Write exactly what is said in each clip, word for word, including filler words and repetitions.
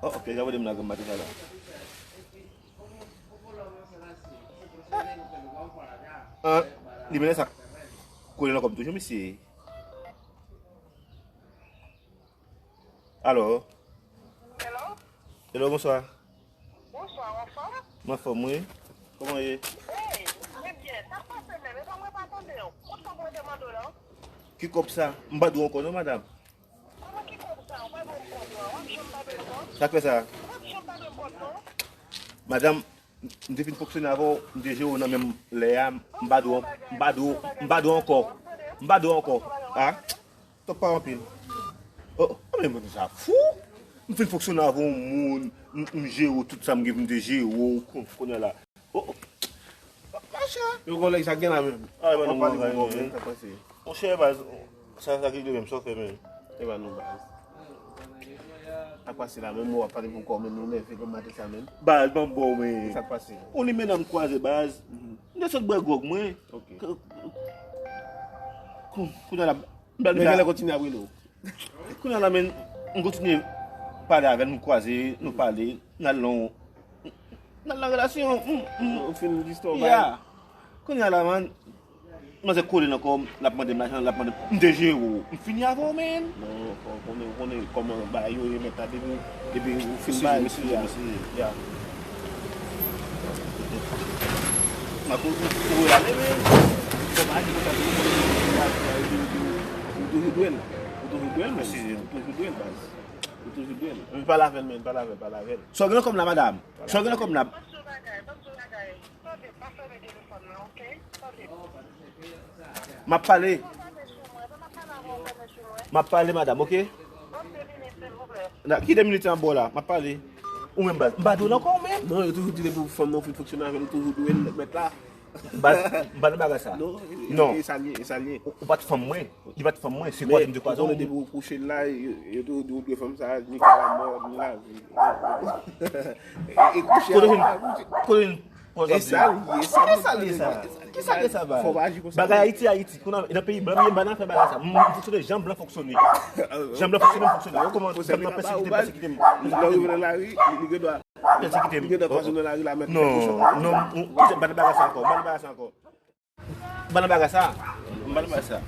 Oh, ok, jan w di m la, granm maten sa la. Ah, li mennen sa kole nan kò m toujou, mesye. Alo? Hello? Hello, bonswa. Bonswa, w anfòm? M anfòm, wi. Kòman w ye? Hey, mwen byen. Sa k pase menm? E pa mwen pa tande w. Kot kòb mwen te mande w lan? Ki kòb sa? M pa di w ankò non, madanm. Kòman ki kòb sa? Ou pa di w kòb lan. W ap janm pa di w kòb? Sa k fè sa? W ap janm pa di w kòb non. Madanm, m te fin fonksyone avè w, m te jere w nan menm lè a, m pa di w, m pa di w, m pa di w ankò. M pa di w ankò. A? Tòp pa anpil. Oh, oh, men moun sa fou. M fin fonksyone avè yon moun, m, m jere w tout sa m gen pou m te jere w, kon-, kounye a la. Oh, oh. Mache. Yo, kòlèg, sa gen la menm. Ah, e pa nou, pale pou kò menm, sa k pase? Monchè, baz, sa, sa ki de menm, sa w fè menm? E pa nou, baz. Sa k pase la menm, w ap pale pou kò menm, nou nève granm maten sa menm. Baz, ban m ba w, men. Sa k pase? Yon limenna m kwaze, baz. M te sot bwè gwòg mwen. Ok. K-, k-, kou-, kounye a la, m pral Men genlè kontinye ap rele w. Kounye a la, men, m kontinye pale avè l, m kwaze, nou pale, n al nan, n al nan relasyon, m, m, Ou fin distò bay. Yeah. Kounye a la, man, manzè kole nan kò m, l ap mande m lajan, l ap mande m, m te jere w, m fini avè w, men. Non, fò w konnen, ou konnen kòman bagay yo ye mèt la, depi, depi ou fin bay, mesi, mesi, mesi. Yeah. M ap ou, ou, ou ale, men. Fò bagay konsa, ou toujou dwe l. Ou toujou dwe l, men. Ou toujou dwe l, baz. Ou toujou dwe l. Pale avè l, men, pale avè l, pale avè l. Sa w gen nan kò m la, madanm? Sa w gen nan kò m la? M ap pale. M ap pale, madanm, ok? Na, ki de minit an bò la? M ap pale. Ou menm, baz. M pa dwe nan kò w menm. Non, yo toujou di depi fanm nan fin fonksyone avè l, ou toujou dwe l, mèt la. Baz, m pa nan bagay sa. Non, e, Non. e sa l ye, e sa l ye. Ou, ou pa t fanm mwen. Li pa t fanm mwen. Se Men, kwaze m te kwaze ou konnen w. Depi ou kouche l la, yo, yo toujou di ou dwe fanm sa, ni ka la mò, ni la vi. E, e kouche Kote a, vin, kote vin, E sa l ye, sa Ki sa l ye sa? Ki sa l ye sa, baz? Fò w pa aji konsa. Bagay Ayiti, Ayiti. Kounye a, nan peyi blan, m ye m pa nan fè bagay sa. M, m fonksyone jan blan fonksyone. Jan blan fonksyone, m fonksyone. Yo kòman Konsèy li pa ba ou, baz. Lè w rive nan lari, li, li gen dwa Pèsekite m. Li gen dwa kwaze w nan lari la, mèt fè kochon. Non, non, m, m, m pa nan bagay sa ankò, m pa nan bagay sa ankò. M pa nan bagay sa. M pa nan bagay sa.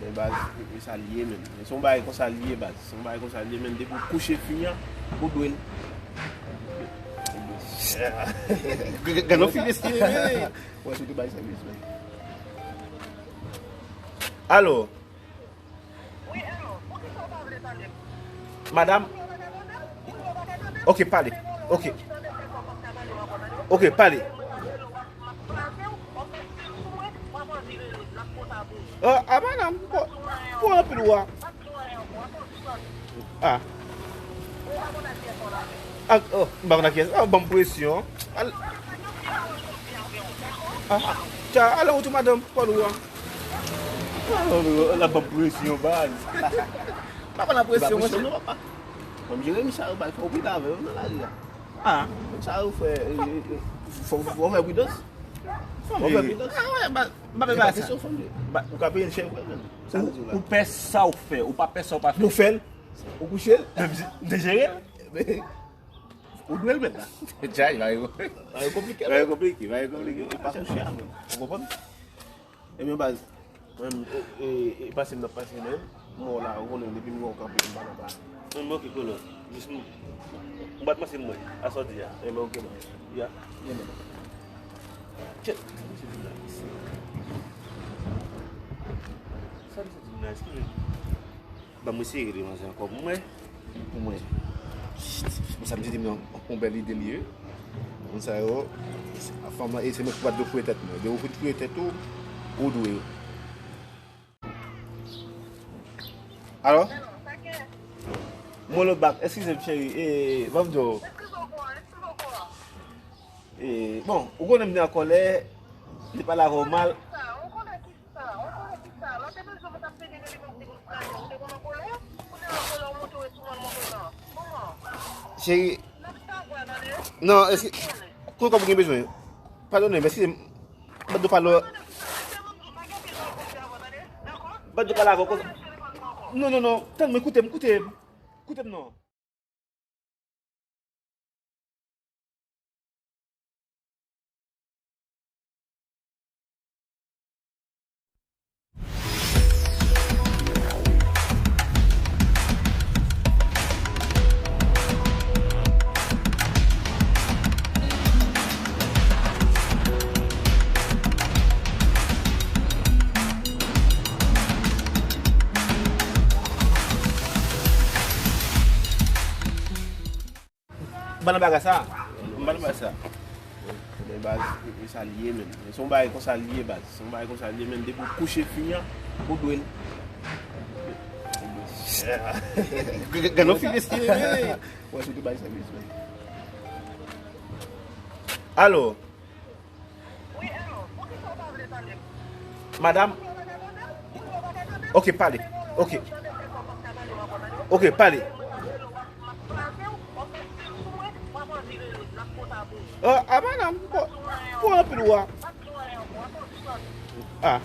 Men baz, e, e sa l ye, men. Se yon bagay konsa l ye, baz. Se yon bagay konsa l ye, men. Depi w kouche fi a, ou dwe l. G-, g-, gade yon fi mesye, men. Wè, se te bay sèvis, men. Alo? Madanm? Ok, pale. Ok. Ok, pale. Ah, ah, madanm, pou, pou anpil wa. Ah. Ah, oh, m pa konn ak kiyès. Ah, ban m presyon. Al-, ah, tcha, ale wout ou, madanm, pòl ou a. Ah, l ap ban m presyon, baz. M pa konn ak presyon, mwen. Non, papa. Ban m jere misye, yo bay fè w pita avè yo nan lari a. Ah. Sa yo fè, e, e, e, fò, fò w fè pridans. Fò w fè pridans. Ah, wè, ba, m pa pè bagay sa. Ou ka peye l chè vre, menm. Sa vle di la. Ou pè sa w fè, ou pa pè sa w pa fè. Nou fè l. Ou kouche l. Menm si m te jere l. Ou dwe l mèt la. Djay, bagay yo. Bagay yo konplike. Bagay yo konplike, bagay yo konplike. E pa kouche a, menm. Ou konprann? Ebyen, baz, mwen, e, e, e pase m nan pase menm. Mwen la, ou konnen, depi m wè w kanpe, m pa nan pa. Mwen, mwen, ok, kolo. Jis m, m pa t panse m wè. A sa w di a. Ebyen, ok, baz. Ya. Ebyen. Tchè, sa misye di m la, mesye? Sa misye di m la, eskize m. Ban mwen eseye rele manzè ankò pou mwen. Pou mwen. Bon, sa misye di m nan, yon bèl ide li ye. Moun sa yo, fanm nan, e se mwen ki pa t dwe fouye tèt mwen. Depi w fin fouye tèt ou, ou dwe. Alo? Mwen lòt bak, eskize m, cheri, e, ban m di w. E, bon, ou konnen m te an kòlè, m te pale avè w mal. Cheri, non, eske, konn kòb ou gen bezwen? Padone m, eskize m. Bat do pale, bat do pale avè w konsa. Non, non, non, tann mwen, koute m, koute m. Koute m non. M pa nan bagay sa. M pa nan bagay sa. Men baz, e, e sa l ye menm. Men se yon bagay konsa l ye baz. Se yon bagay konsa l ye menm. Depi w kouche fi a, ou dwe l. Gade yon fi destine, men. Wè, se tou bagay sa, men. Alo. Madam. Ok, pale. Ok. Ok, pale. Ah, ah, madam, pou, pou anpil wa. Ah.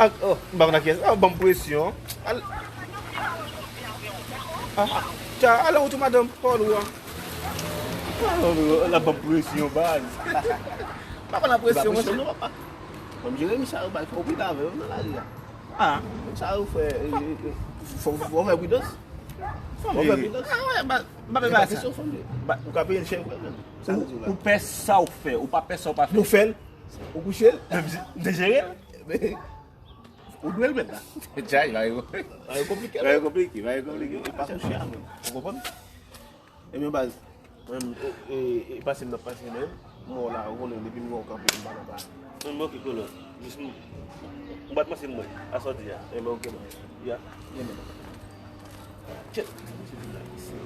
Ah, oh, m pa konn a kiyès. Ah, ban m presyon. Al-, ah, ah. Tcha, ale ou tou, madam, pawòl ou an. Ah, non, non, la ban m presyon, baz. Pa konn a presyon, mwen, non, papa. Ban m jere mi sa yo, baz, fò w pi lave yo nan lari a. Ah. Sa yo fè, e, e, e, fò, fò w fè pridans. Fò w fè pridans. Ah, wè, ba, ba, ba, ba, sa. Ou ka peye l chè, vre, menm. Sa ou, ou pè sa ou fè, ou pa pè sa ou pa fè. Nou fè l, ou kouche l. Men m, m te jere l. Ou dwe l menm la. Djay, bagay yo. Bagay yo konplike. Bagay yo konplike, bagay yo konplike. E pa kouche a menm. Ou konprann? Ebyen, baz, mwen, e, e, e pase m nan pase menm. Mwen la, ou konnen, depi m wè w kanpe, m pa nan pa. Mwen, mwen, ok, kolo. Jis m, m bat mase mwen, a sòti a. Ebyen, ok, baz. Ya. Ebyen. Tchè, sa misye di la, isi.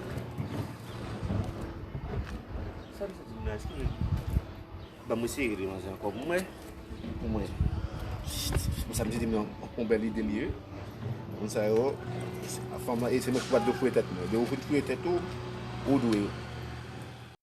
Sa misye di la, eskize. Ban mwen sere li manzè ankò pou mwen. Pou mwen. Bon, sa misye di m nan, yon bèl ide li ye. Moun sa yo, fanm lan, e se mwen ki pa t dwe fouye tèt mwen. Depi ou fin fouye tèt ou, ou dwe.